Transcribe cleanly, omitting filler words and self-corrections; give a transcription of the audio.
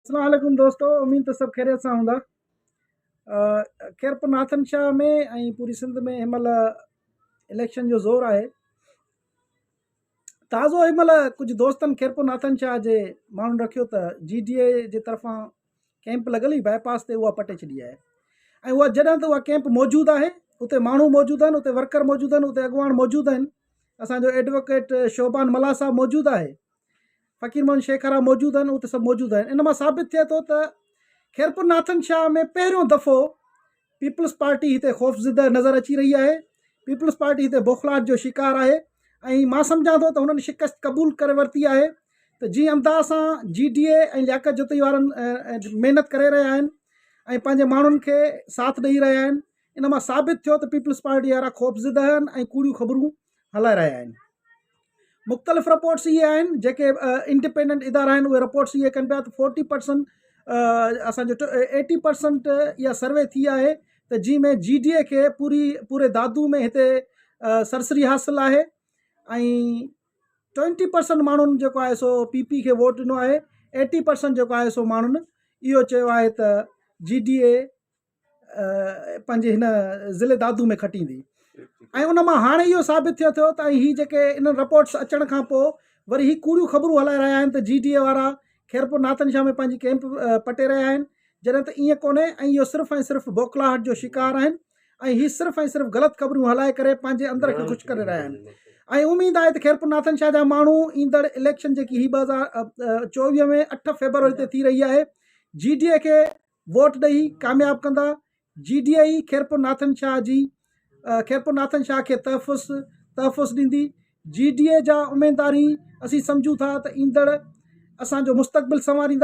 اسلام عليڪم دوستو اميد ته سڀ خيريت سان هوندا خيرپور ناٿن شاهه ۾ ۽ پوري سنڌ ۾ هن مهل اليڪشن جو زور آهي تازو هن مهل ڪجهه دوستن خيرپور ناٿن شاهه جي ماڻهن رکيو ته جي ڊي اي جي طرفان ڪيمپ لڳل هئي باء پاس تي اها پٽي ڇڏي آهي ۽ اها جڏهن ته اها ڪيمپ موجود آهي اتي ماڻهو موجود آهن اتي ورڪر موجود آهن اتي اڳواڻ موجود آهن اسانجو ايڊووڪيٽ شوبان ملاح صاحب موجود آهي فقير محمد شيخ وارا موجود آهن اتي سڀ موجود آهن ان مان ثابت ٿئي ٿو ته خيرپور ناٿن شاهه ۾ پهريون دفعو پيپلز پارٽي هتي خوفزده نظر اچي رهي آهي پيپلز پارٽي هتي بوکلاهٽ جو شڪار آهي ۽ مان سمجهان ٿو ته هنن شڪست قبول ڪري ورتي آهي ته جنهن انداز سان جي ڊي اي ۽ لياقت جتوئي وارن محنت ڪري رهيا آهن ۽ پنهنجي ماڻهن کي ساٿ ڏئي رهيا آهن ان مان ثابت ٿيو ته پيپلز پارٽي وارا خوفزده آهن ۽ ڪوڙيون خبرون هلائي رهيا آهن مختلف رپورٽس اهي آهن جيڪي انڊيپينڊنٽ ادارا آهن اهي رپورٽس اهي ڪن پيا ته فورٽي پرسنٽ اسانجو ايٽي پرسنٽ اها سروي ٿي آهي ته جنهن ۾ جي ڊي اي کي پوري پوري دادو ۾ هتي سرسري حاصل آهي ۽ ٽوئنٽي پرسنٽ ماڻهن جيڪو آهي سو پي پي کي ووٽ ڏنو آهي ايٽي پرسنٽ جيڪو آهي سو ماڻهن اهو چيو آهي ته جي ڊي اي پنهنجي هن ضلعي دادو ۾ کٽيندي ۽ ان مان هاڻي اهو ثابت ٿيو ٿيو ته هي جيڪي انهن رپورٽس اچڻ کان پوء وري هي ڪوڙيون خبرون هلائي رهيا آهن ته جي ڊي اي وارا خيرپور ناٿن شاهه ۾ پنهنجي ڪيمپ پٽي رهيا آهن جڏهن ته ائين ڪونهي ۽ اهو صرف ۽ صرف بوکلاهٽ جو شڪار آهن ۽ هي صرف ۽ صرف غلط خبرون هلائي ڪري پنهنجي اندر کي خوش ڪري رهيا آهن ۽ اميد آهي ته خيرپور ناٿن شاهه جا ماڻهو ايندڙ اليڪشن جيڪي هي 2024 ۾ 8 فيبروري تي ٿي رهي آهي جي ڊي اي کي ووٽ ڏئي ڪامياب ڪندا، جي ڊي اي خيرپور ناٿن شاهه جي خيرپور ناٿن شاهه کي تحفظ تحفظ ڏيندي، جي ڊي اي جا اميدوار ئي اسين سمجهون ٿا ته ايندڙ اسان جو مستقبل سنواريندا.